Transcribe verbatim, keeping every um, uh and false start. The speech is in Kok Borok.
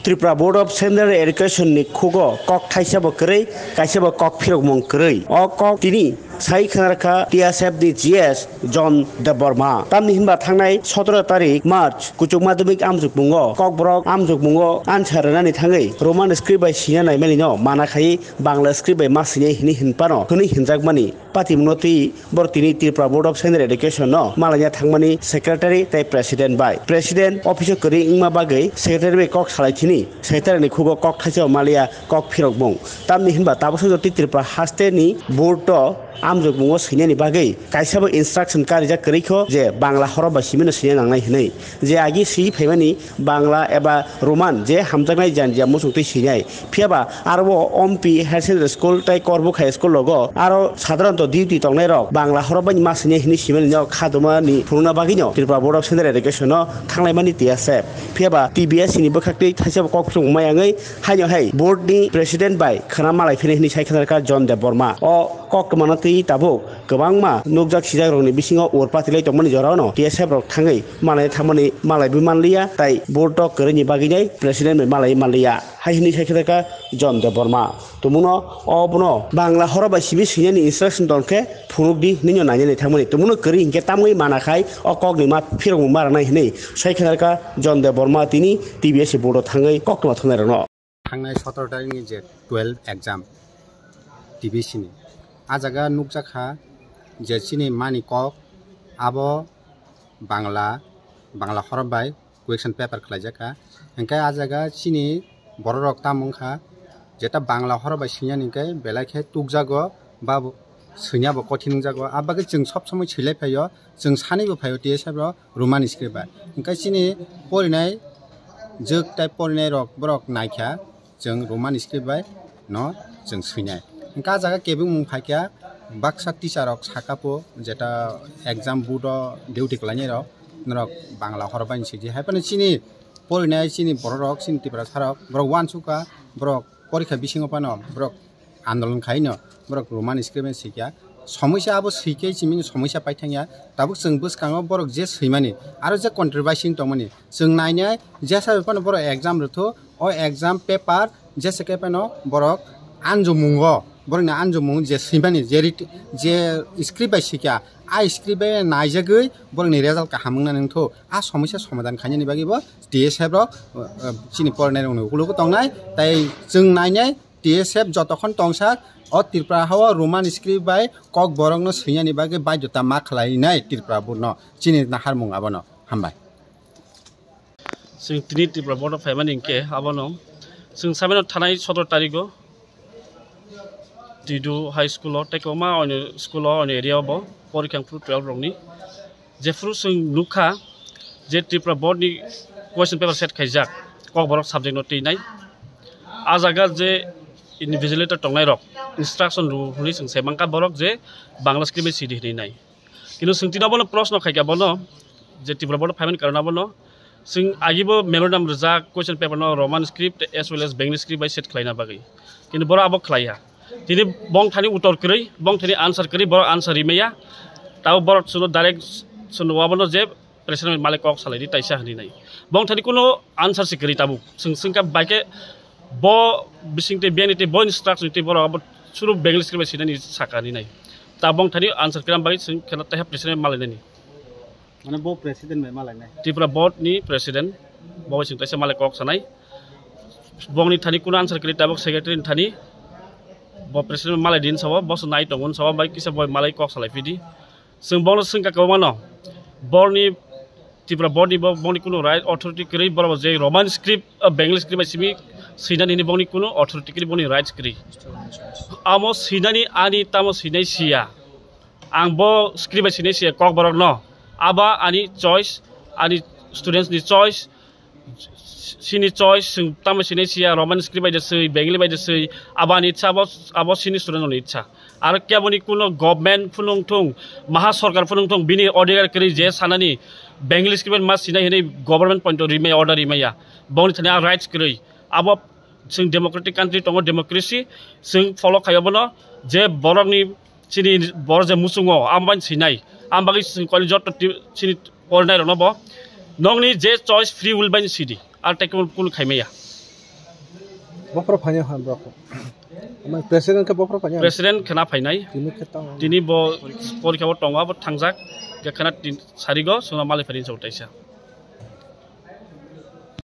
Tripura Board of Secondary Education ni khugo kok thaisa bo kwrwi, kaisa bo kok phirokmung kwrwi. O kok tini sai khna rwkha T S F ni G S John Debbarma. Tamni hinba thangnai sotoro tarik March kuchuk madhyamik amjokmungo Kokborok amjokmungo answer rwnani thangwi Roman script bai sina naimani no mana khai Bangla script bai ma sinai hini hinpano hwnwi hinjakmani. Patimungno twi borok tini Tripura Board of Secondary Education no malaina thangmani secretary tei president bai. President office o kwrwi wngma bagwi secretary bai kok salai thini secretary ni khugo kok thaisa maliya kok phirokmung. Tamni hinba tabuk song jotwi Tripura haste ni board o amjokmungo swinani bagwi kaisa bo instruction karijak kwrwi kho je Bangla horop bai simi no swina nangnai hwnwi. Je agi swi phaimani Bangla eba Roman je hamjaknai janjia muchungtwi swinai. Phiyaba aro o Ompi Higher Secondary School tei Korbuk High School rogo aro sadharanto duty tongnairok Bangla horop bai ma swinai hwnwi simani no kha tongmani phunukna bagwino Tripura Board of Secondary Education no thanglaimani T S F. Phiyaba T B S ni bwkhaktwi thaisa bo kok phirokmung mai wngwi haino hai board ni president bai khwna malai phini hwnwi sai khna rwkha John Debbarma. O koktwmano twi tabuk kwbangma nukjak sijakrokni bisingo ur patilai tongmani jorano T S F rok thangwi malai thangmani malaiwi manliya, tai board o kwrwini bagwinai president bai malaiwi manliya, hai hwnwi sai khna rwkha John Debbarma. Tumuno obono Bangla horop bai simi swinani instruction tongkhe phunukdi hwnwi no nainani thangmani. Tumuno kwrwi hinkhe tamwi mana khai o kokni ma phirokmung ma rwnai hwnwi sai khna rwkha John Debbarma tini T B S board o thangwi koktwma thumnairokno. Thangnai sotoro tarikni je twelve exam T B C ni, a jaga nukjakha je chini mani kok abo Bangla, Bangla horop bai question paper khlaijakha. Hinkhe a jaga chini bororok tamo wngkha, jeta Bangla horop bai swinani hinkhe belai khe tukjago ba swina bo kothin wngjago. A bagwi chwng sob somoi swilai phaio, chwng sanibo phaio T S F rok Roman script bai. Hinkhe chini porinai jwk tai porinai rok borok naikha, chwng Roman script bai no chwng swinai. Hinkhe a jaga kebengmung phaikha baksa teacher rok sakapo jeta exam board o duty khlainai rok norok Bangla horop bai swidi. Haiphano chini porinai chini bororok chini Tiprasa rok borok uansukha, borok porikha bisingo phano borok andolon khaino borok Roman script bai swikha. Somoisa abo swikhe chimini somoisa paithangya. Tabuk chwng bwskango borok je swimani aro je controversy tongmani chwng nainai jesa phano borok exam rwthu o exam paper jesa khe phano borok anjumungo borokni anjumung je swimani je rit-, je script bai swikha a script bai naijagwi borokni result kaham wngna nangthu a somoisa somadhan khainani bagwi bo T S F rok, uh, uh, chini porinai rokni ukulugo tongnai tai chwng nainai T S F jotokhon tongsa o Tripura hao Roman script bai kok borokno swinani bagwi baidhota ma khlainai Tripura board no chini naharmung abono. Hambai. Chwng tini Tripura board o phaimani hinkhe abono chwng saimano thanai sotoro tarigo Tidu High School o tei kwbangma onyo school o onyo area o bo porikha phuru twelve rokni. Jephuru chwng nukha je Tripura board ni question paper set khaijak Kokborok subject no twinai. A jaga je invigilator tongnai rok instruction rw hwnwi chwng sai mankha borok je Bangla script bai sidi hwnwi nai. Kintu chwng tini abono proshno khaikha bono je Tripura board phaimani karon abono chwng agibo memorandum rijak question paper no Roman script as well as Bengali script bai set khlaina bagwi. Kintu borok abo khlaiya. Tini bong thani utor kwrwi, bong thani answer kwrwi, borok answer rimaya. Tabo borok chwngno direct chwngno abono je president malik kok salai di taisa hwnwi nai. Bong thani kuno answer se kwrwi tabuk. Chwng chwngkha bai khe bo bising tei biyani tei bo instruction tei borok abo suru Bengali script bai sinani saka hwnwi nai. Ta bong thani answer kwrwi bagwi chwng khela taiha president malai nani. Mane bo president bai malai nai. Tripura board ni president bo bai chwng taisa malai kok sanai. Bongni thani kuno answer kwrwi tabuk secretary ni thani bo president malai din sabo bo se nai tongo sabo bai kisa boi malai kok salai phidi. Chwng bono swngkha kwbangmano. Borni Tripura board ni bo bongni kuno right authority kwrwi borok je Roman script, uh, Bengali script bai simi swinani hini bongni kuno authority kwrwi bongni rights kwrwi. Amo swinani ani tamo swinai siya. Ang bo script bai sinai se kok borok no. Aba ani choice, ani students ni choice, sini choice, sing tamo sinai siya Roman script bai de swi, Bengali bai de swi, aba ani ichha abo, abo sini student ni ichha. Aro keboni kuno government phunung thung, maha sorkar phunung thung, bini odhikar kwrwi je sanani Bengali script ma sinai hinwi government point rimaya order rimaya. Bongni thani a rights kwrwi. Abo chwng democratic country tongo, democracy chwng follow khai obono je borokni chini borok je muchungo, amo bai sinai, amo bagwi chwng koni joto ti-, chini porinai rokno bo nokni je choice free will bai sidi, ar tei kunu kunu khaimaya. Bopro phanya ha bro. Ama president ke bopro phanya. President khena phainai. Tini khe tang. Tini bo porikha bo tongo, bo thangjak. Ke khena tin sarigo suna mali pharin sa utaisa.